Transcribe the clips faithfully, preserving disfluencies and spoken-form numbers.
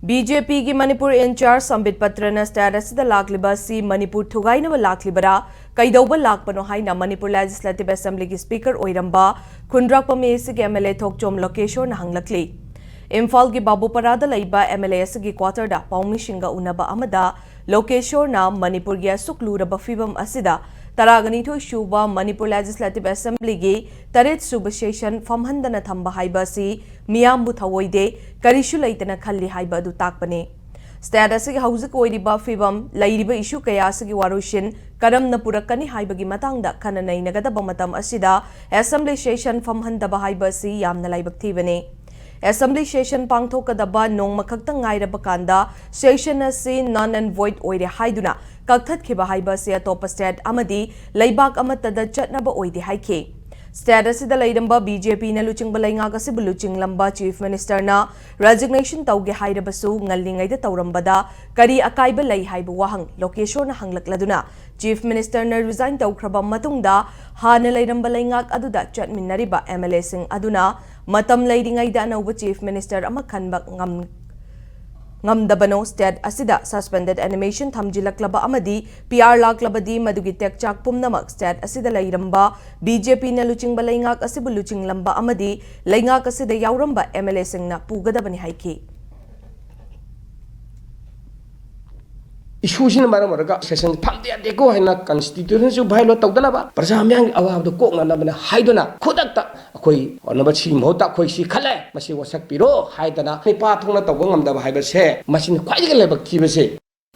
B J ꯄꯤꯒꯤ Manipur in-charge ꯁꯝꯕꯤꯠ ꯄꯇ꯭ꯔꯅ state ꯑꯁꯤꯗ ꯂꯥꯛꯂꯤꯕ ꯑꯁꯤ ꯃꯅꯤꯄꯨꯔ ꯊꯨꯒꯥꯏꯅꯕ ꯂꯥꯛꯂꯤꯕꯔꯥ, ꯀꯩꯗꯧꯕ ꯂꯥꯛꯄꯅꯣ ꯍꯥꯏꯅ ꯃꯅꯤꯄꯨꯔ ꯂꯦꯖꯤꯁꯂꯦꯇꯤꯚ ꯑꯦꯁꯦꯝꯕ꯭ꯂꯤꯒꯤ ꯁ꯭ꯄꯤꯀꯔ ꯑꯣꯏꯔꯝꯕ ꯈꯨꯟꯗ꯭ꯔꯥꯛꯄꯝ ꯑꯦ ꯁꯤꯒꯤ ꯑꯦꯝ ꯑꯦꯜ ꯑꯦ ꯊꯣꯛꯆꯣꯝ ꯂꯣꯀꯦꯁꯣꯔꯅ ꯍꯪꯂꯛꯂꯤ꯫ ꯏꯝꯐꯥꯜꯒꯤ ꯕꯥꯕꯨꯄꯔꯥꯗ ꯂꯩꯕ ꯑꯦꯝ ꯑꯦꯜ ꯑꯦ ꯑꯁꯤꯒꯤ ꯀ꯭ꯋꯥꯇꯔꯗ ꯄꯥꯎꯃꯤꯁꯤꯡꯒ ꯎꯅꯕ ꯑꯃꯗ ꯂꯣꯀꯦꯁꯣꯔꯅ ꯃꯅꯤꯄꯨꯔꯒꯤ ꯑꯁꯨꯛ ꯂꯨꯔꯕ ꯐꯤꯕꯝ ꯑꯁꯤꯗ ꯇꯔꯥꯒꯅꯤꯊꯣꯏ ꯁꯨꯕ ꯃꯅꯤꯄꯨꯔ ꯂꯦꯖꯤꯁꯂꯦꯇꯤꯚ ꯑꯦꯁꯦꯝꯕ꯭ꯂꯤꯒꯤ ꯇꯔꯦꯠ ꯁꯨꯕ ꯁꯦꯁꯟ ꯐꯝꯍꯟꯗꯅ ꯊꯝꯕ ꯍꯥꯏꯕ ꯑꯁꯤ ꯃꯤꯌꯥꯝꯕꯨ ꯊꯧꯑꯣꯏꯗꯦ, ꯀꯔꯤꯁꯨ ꯂꯩꯇꯅ ꯈꯜꯂꯤ ꯍꯥꯏꯕ ꯑꯗꯨ ꯇꯥꯛꯄꯅꯤ꯫ ꯁ꯭ꯇꯦꯠ ꯑꯁꯤꯒꯤ ꯍꯧꯖꯤꯛ ꯑꯣꯏꯔꯤꯕ ꯐꯤꯕꯝ, ꯂꯩꯔꯤꯕ ꯏꯁꯨ ꯀꯌꯥ ꯑꯁꯤꯒꯤ ꯋꯥꯔꯣꯏꯁꯤꯟ ꯀꯔꯝꯅ ꯄꯨꯔꯛꯀꯅꯤ ꯍꯥꯏꯕꯒꯤ ꯃꯇꯥꯡꯗ ꯈꯟꯅ ꯅꯩꯅꯒꯗꯕ ꯃꯇꯝ ꯑꯁꯤꯗ ꯑꯦꯁꯦꯝꯕ꯭ꯂꯤ ꯁꯦꯁꯟ ꯐꯝꯍꯟꯗꯕ ꯍꯥꯏꯕ ꯑꯁꯤ ꯌꯥꯝꯅ ꯂꯥꯏꯕꯛ ꯊꯤꯕꯅꯤ꯫ ꯑꯦꯁꯦꯝꯕ꯭ꯂꯤ ꯁꯦꯁꯟ ꯄꯥꯡꯊꯣꯛꯀꯗꯕ ꯅꯣꯡꯃ ꯈꯛꯇꯪ ꯉꯥꯏꯔꯕ ꯀꯥꯟꯗ ꯁꯦꯁꯟ ꯑꯁꯤ null and void ꯑꯣꯏꯔꯦ ꯍꯥꯏꯗꯨꯅ ꯀꯛꯊꯠꯈꯤꯕ ꯍꯥꯏꯕ ꯑꯁꯤ ꯑꯇꯣꯞꯄ ꯁ꯭ꯇꯦꯠ ꯑꯃꯗꯤ ꯂꯩꯕꯥꯛ ꯑꯃꯠꯇꯗ ꯆꯠꯅꯕ ꯑꯣꯏꯗꯦ ꯍꯥꯏꯈꯤ꯫ ꯁ꯭ꯇꯦꯠ ꯑꯁꯤꯗ ꯂꯩꯔꯝꯕ ꯕꯤ ꯖꯦ ꯄꯤꯅ ꯂꯨꯆꯤꯡꯕ ꯂꯩꯉꯥꯛ ꯑꯁꯤꯕꯨ ꯂꯨꯆꯤꯡꯂꯝꯕ ꯆꯤꯐ ꯃꯤꯅꯤꯁꯇꯔꯅ ꯔꯦꯖꯤꯒꯅꯦꯁꯟ ꯇꯧꯒꯦ ꯍꯥꯏꯔꯕꯁꯨ ꯉꯜꯂꯤꯉꯩꯗ ꯇꯧꯔꯝꯕꯗ ꯀꯔꯤ ꯑꯀꯥꯏꯕ ꯂꯩ ꯍꯥꯏꯕ ꯋꯥꯍꯪ ꯂꯣꯀꯦꯁꯣꯔꯅ ꯍꯪꯂꯛꯂꯗꯨꯅ ꯆꯤꯐ ꯃꯤꯅꯤꯁꯇꯔꯅ ꯔꯤꯖꯥꯏꯟ ꯇꯧꯈ꯭ꯔꯕ ꯃꯇꯨꯡꯗ ꯍꯥꯟꯅ ꯂꯩꯔꯝꯕ ꯂꯩꯉꯥꯛ ꯑꯗꯨꯗ ꯆꯠꯃꯤꯟꯅꯔꯤꯕ ꯑꯦꯝ ꯑꯦꯜ ꯑꯦꯁꯤꯡ ꯑꯗꯨꯅ ꯃꯇꯝ ꯂꯩꯔꯤꯉꯩꯗ ꯑꯅꯧꯕ ꯆꯤꯐ ꯃꯤꯅꯤꯁꯇꯔ ꯑꯃ ꯈꯟꯕ ꯉꯝ-, ꯉꯝꯗꯕꯅꯣ? ꯁ꯭ꯇꯦꯠ ꯑꯁꯤꯗ ꯁꯁꯄꯦꯟꯗꯦꯗ ꯑꯦꯅꯤꯃꯦꯁꯟ ꯊꯝꯖꯤꯜꯂꯛꯂꯕ ꯑꯃꯗꯤ ꯄꯤ ꯑꯥꯔ ꯂꯥꯛꯂꯕꯗꯤ ꯃꯗꯨꯒꯤ ꯇꯦꯛꯆꯥꯛ ꯄꯨꯝꯅꯃꯛ ꯁ꯭ꯇꯦꯠ ꯑꯁꯤꯗ ꯂꯩꯔꯝꯕ ꯕꯤ ꯖꯦ ꯄꯤꯅ ꯂꯨꯆꯤꯡꯕ ꯂꯩꯉꯥꯛ ꯑꯁꯤꯕꯨ ꯂꯨꯆꯤꯡꯂꯝꯕ ꯑꯃꯗꯤ ꯂꯩꯉꯥꯛ ꯑꯁꯤꯗ ꯌꯥꯎꯔꯝꯕ ꯑꯦꯝ ꯑꯦꯜ ꯑꯦꯁꯤꯡꯅ ꯄꯨꯒꯗꯕꯅꯤ ꯍꯥꯏꯈꯤ꯫ ꯏꯁꯨꯁꯤꯅ ꯃꯔꯝ ꯑꯣꯏꯔꯒ ꯁꯦꯁꯟ ꯐꯝꯗ ꯌꯥꯗꯦꯀꯣ ꯍꯥꯏꯅ ꯀꯟꯁꯇꯤꯇ꯭ꯌꯨꯁꯟꯁꯨ ꯚꯥꯏꯑꯣꯂꯦꯠ ꯇꯧꯗꯅꯕ, ꯄ꯭ꯔꯖꯥ ꯃꯤꯌꯥꯝꯒꯤ ꯑꯋꯥꯕꯗꯨ ꯀꯣꯛꯅꯅꯕꯅ ꯍꯥꯏꯗꯨꯅ ꯈꯨꯗꯛꯇ ꯑꯩꯈꯣꯏ ꯑꯣꯅꯔꯦꯕꯜ ꯁꯤꯒꯤ ꯃꯍꯨꯠꯇ ꯑꯩꯈꯣꯏ ꯁꯤ ꯈꯜꯂꯦ, ꯃꯁꯤ ꯋꯥꯁꯛꯄꯤꯔꯣ ꯍꯥꯏꯗꯅ ꯃꯤꯄꯥ ꯊꯣꯛꯅ ꯇꯧꯕ ꯉꯝꯗꯕ ꯍꯥꯏꯕꯁꯦ ꯃꯁꯤꯅ ꯈ꯭ꯋꯥꯏꯗꯒꯤ ꯂꯥꯏꯕꯛ ꯊꯤꯕꯁꯦ꯫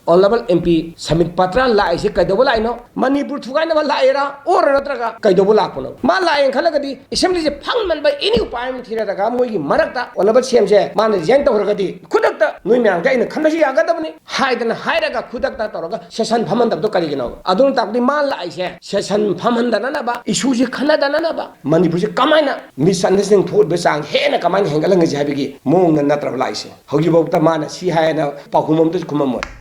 Honourable M P submit Patra ꯂꯥꯛꯏꯁꯦ ꯀꯩꯗꯧꯕ ꯂꯥꯛꯏꯅꯣ? ꯃꯅꯤꯄꯨꯔ ꯊꯨꯒꯥꯏꯅꯕ ꯂꯥꯛꯏꯔꯥ, ꯑꯣꯔ ꯅꯠꯇ꯭ꯔꯒ ꯀꯩꯗꯧꯕ ꯂꯥꯛꯄꯅꯣ? ꯃꯥ ꯂꯥꯛꯑꯦꯅ ꯈꯜꯂꯒꯗꯤ ꯑꯦꯁꯦꯝꯕ꯭ꯂꯤꯁꯦ ꯐꯝꯃꯟꯕ ꯑꯦꯅꯤ ꯎꯄꯥꯏ ꯑꯃ ꯊꯤꯔꯒ ꯃꯣꯏꯒꯤ ꯃꯔꯛꯇ ꯑꯣꯅꯔꯦꯕꯜ ꯁꯤ ꯑꯦꯝꯁꯦ ꯃꯥꯅ ꯔꯤꯖꯥꯏꯟ ꯇꯧꯈ꯭ꯔꯒꯗꯤ ꯈꯨꯗꯛꯇ ꯅꯣꯏ ꯃꯌꯥꯝꯁꯦ ꯑꯩꯅ ꯈꯟꯕꯁꯨ ꯌꯥꯒꯗꯕꯅꯤ ꯍꯥꯏꯗꯅ ꯍꯥꯏꯔꯒ ꯈꯨꯗꯛꯇ ꯇꯧꯔꯒ ꯁꯦꯁꯟ ꯐꯝꯍꯟꯗꯕꯗꯣ ꯀꯔꯤꯒꯤꯅꯣ? ꯑꯗꯨꯅ ꯇꯥꯛꯄꯗꯤ ꯃꯥ ꯂꯥꯛꯏꯁꯦ ꯁꯦꯁꯟ ꯐꯝꯍꯟꯗꯅꯅꯕ, ꯏꯁꯨꯁꯤ ꯈꯟꯅꯗꯅꯅꯕ, ꯃꯅꯤꯄꯨꯔꯁꯦ ꯀꯃꯥꯏꯅ ꯃꯤꯁꯑꯟꯗꯔꯁꯇꯦꯟꯗꯤꯡ ꯊꯣꯛꯂꯤꯕ ꯆꯥꯡ ꯍꯦꯟꯅ ꯀꯃꯥꯏꯅ ꯍꯦꯟꯒꯠꯍꯟꯒꯁꯤ ꯍꯥꯏꯕꯒꯤ ꯃꯑꯣꯡꯗ ꯅꯠꯇ꯭ꯔꯕ ꯂꯥꯛꯏꯁꯦ꯫ ꯍꯧꯖꯤꯛꯐꯥꯎꯗ ꯃꯥꯅ ꯁꯤ ꯍꯥꯏꯅ ꯄꯥꯎꯈꯨꯝ ꯑꯃꯇꯁꯨ ꯈꯨꯝꯃꯝꯃꯣꯏ꯫